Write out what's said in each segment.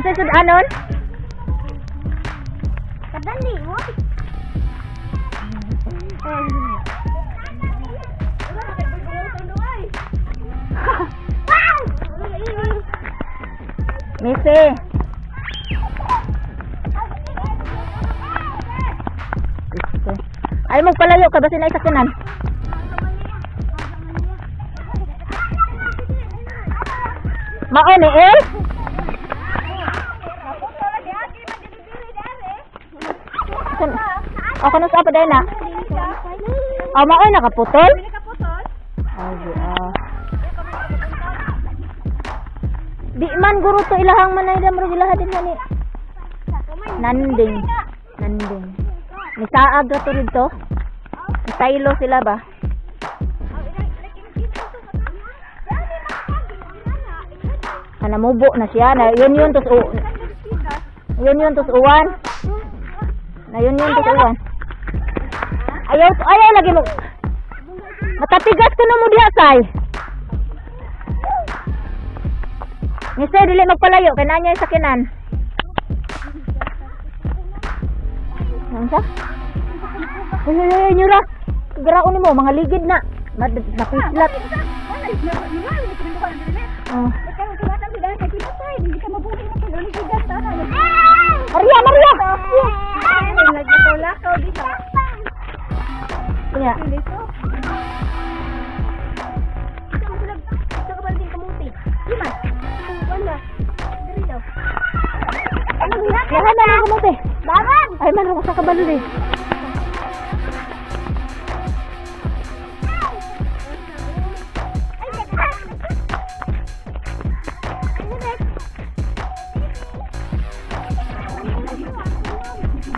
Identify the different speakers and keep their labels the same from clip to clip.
Speaker 1: Sa sudanon?
Speaker 2: Kadali mo.
Speaker 1: Missy. Ay, magpalayo ka ba sila isakyanan? Mao ni El? Ako na sa pa na. Oh, mao nakaputol? Ay, ah. Di man guro to ilahang manay dam ro ilaha din hani. Nanding. Nanding. Nisaag ra to didto. Saylo sila ba? Ah, namubo na siya. Na, yun yun tos yun yun tos uwan. Na yun yun tos uwan. Ayaw ayaw lagi mo. Matatigas ko na mo diha say. Mister, dili magpalayo kay naa niya sakinan. Ano sa? Uy, uy, uy, nyura. Kagaraon nimo mga ligid na. Napislat. Oh. Maria, Maria. Kunya. Yahan na lang kamuti. Ay man ako sa kabalo eh.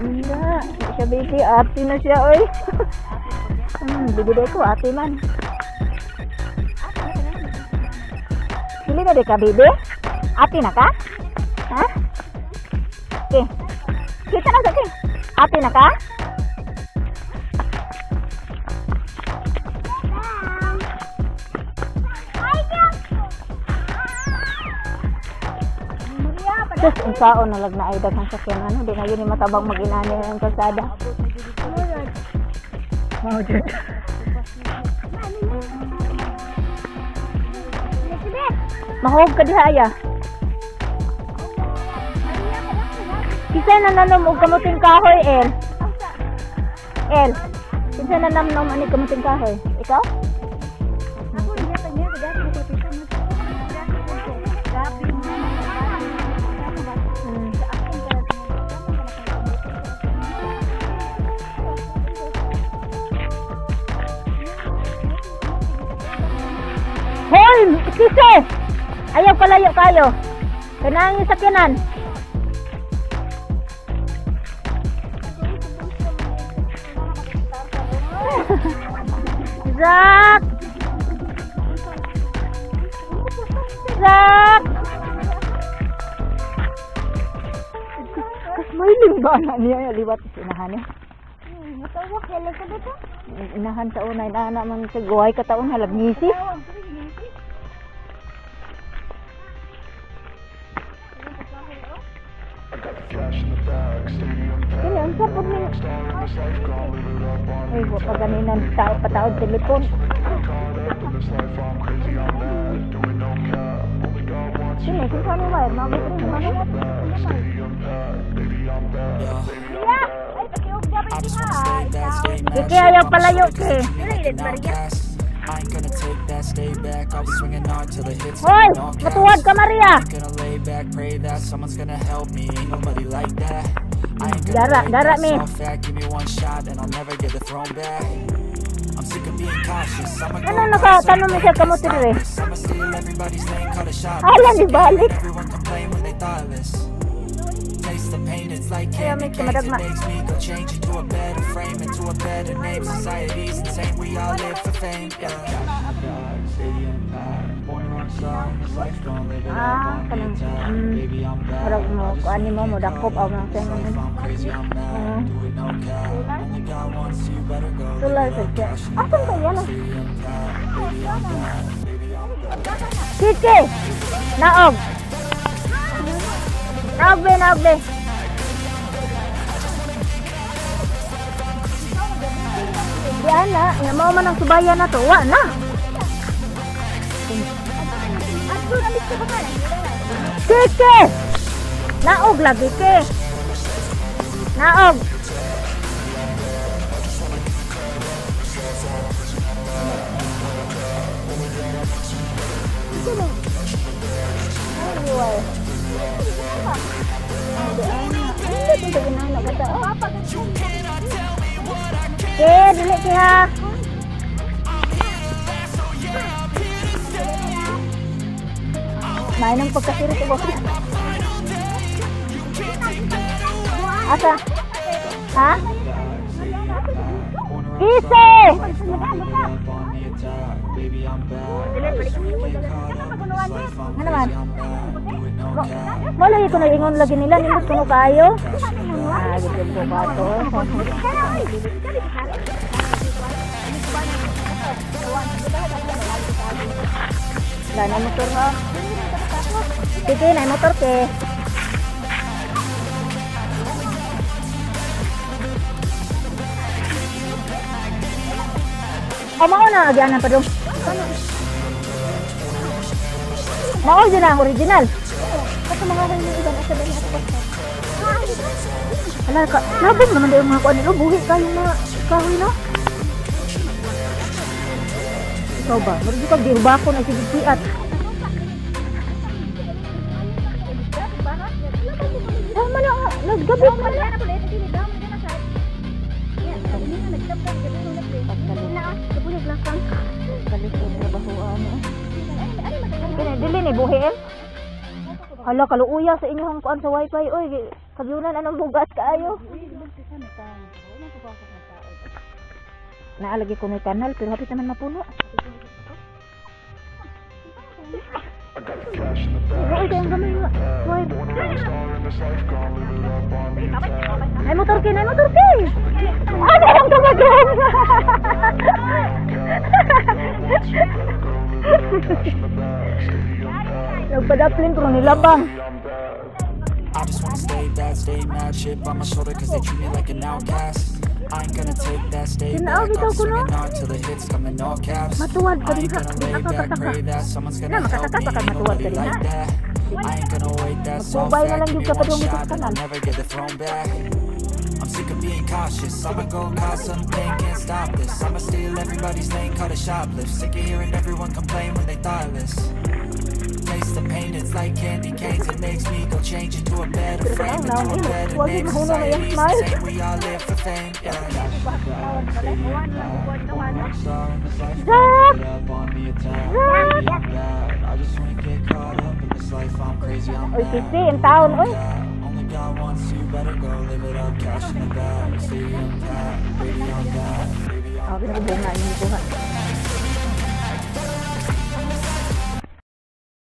Speaker 1: Wala, hindi siya baby, ate na siya oy. Bibi ko ate man. Dili na di ka baby? Ate na ka? Ha? Okay. Kita na sa akin. Ate na ka? Sus, unsaon na lag na ay daghang sakyan ano, di na yun yung matabang mag-inani ang kalsada. Mao jud. Mahog ka diha aya. Kinsa na nanom og kamuting kahoy, El? El, kinsa na namnom ani kamuting kahoy? Ikaw? Hoy, kise! Ayaw palayo kayo. Kanang yung sakyanan. Zack! Zack! Kasmiling ba na niya? Liwat inahan niya. Inahan sa una, inahan naman sa guhay kataon halag ngisi. Kini unsa pud ni? Ay, wa pa ganinan tao pataod telepon. Kini kinsa ni wire mabot rin man. Kiki ayaw palayo ke. Hoy, matuwad ka Maria. Dara, dara mi. Ano nakatanong mo siya kamuti rin? Ala, ni balik. Ayaw, may kamadagma. Ah, kanang murag mo, kuani mo, mo dakop aw mga sengon. Tulay sa siya. Asan ba yan? Kiki! Naog! Naog be, naog be. Di ana, nga mao man ang subayan na to, wa na. Kike! Naog lagi ke. Naog. Ke, dili ke ha. May nang pagkasirit ko. Asa? Ha? Kise! Ano naman? Malay ko nag-ingon lagi nila, nindot ko no kayo. Ah, gusto ko ba to? Wala na motor ha. Sige, na motor ke. Oh, mao na agyanan pa dong. Mao dyan ang original.
Speaker 2: Kato mga kayo iban asa ba niya ako.
Speaker 1: Ala ka, labong naman daw yung mga kuan nila. Buhi kayong mga kahoy no. Ikaw ba? Marunong ka, di hubako na sige siat. Tama na, naggabi pa na. Dili ni buhi. Hala, kaluuya sa inyong kuan sa wifi. Oy, kabyunan anong bugas kaayo. Naalagi ko may kanal pero hapit naman mapuno. Uy, kayong gamay nga. Ay, motor kin, ay motor kin! Ano yung tumagong? Nagpadaplin pero nilabang.
Speaker 3: I just wanna stay bad, stay mad, chip on my shoulder cause they treat me like an outcast. I ain't gonna take that, stay back, I'm swinging hard till the hits come in all caps.
Speaker 1: Matuwad ka
Speaker 3: I
Speaker 1: din
Speaker 3: ain't
Speaker 1: ha,
Speaker 3: gonna
Speaker 1: di
Speaker 3: lay
Speaker 1: ka
Speaker 3: back,
Speaker 1: kakataka.
Speaker 3: pray that someone's
Speaker 1: Na,
Speaker 3: gonna help
Speaker 1: makataka
Speaker 3: me,
Speaker 1: pa ka
Speaker 3: ain't
Speaker 1: matuwad ka
Speaker 3: nobody
Speaker 1: din ha.
Speaker 3: like that. I ain't gonna wait, that's all
Speaker 1: Magbubay na
Speaker 3: fact,
Speaker 1: lang
Speaker 3: give
Speaker 1: yung
Speaker 3: me one
Speaker 1: kapatid mo sa
Speaker 3: shot and
Speaker 1: kanal.
Speaker 3: I'll never get the throne back. I'm sick of being cautious, I'ma go cause something, can't stop this. I'ma steal everybody's lane, call it shoplift. Sick of hearing everyone complain when they thoughtless. Taste the pain, it's like candy canes. It makes me go change into a better frame, into a better name. Society's insane, we all live for fame, yeah.
Speaker 1: Jack! Oy, sisi, in town, oy.
Speaker 3: Only got one, so you better go live it up. Cash in the bag, stadium packed, baby, I'm bad, baby, I'm
Speaker 1: Oh, binabunga, yung buha.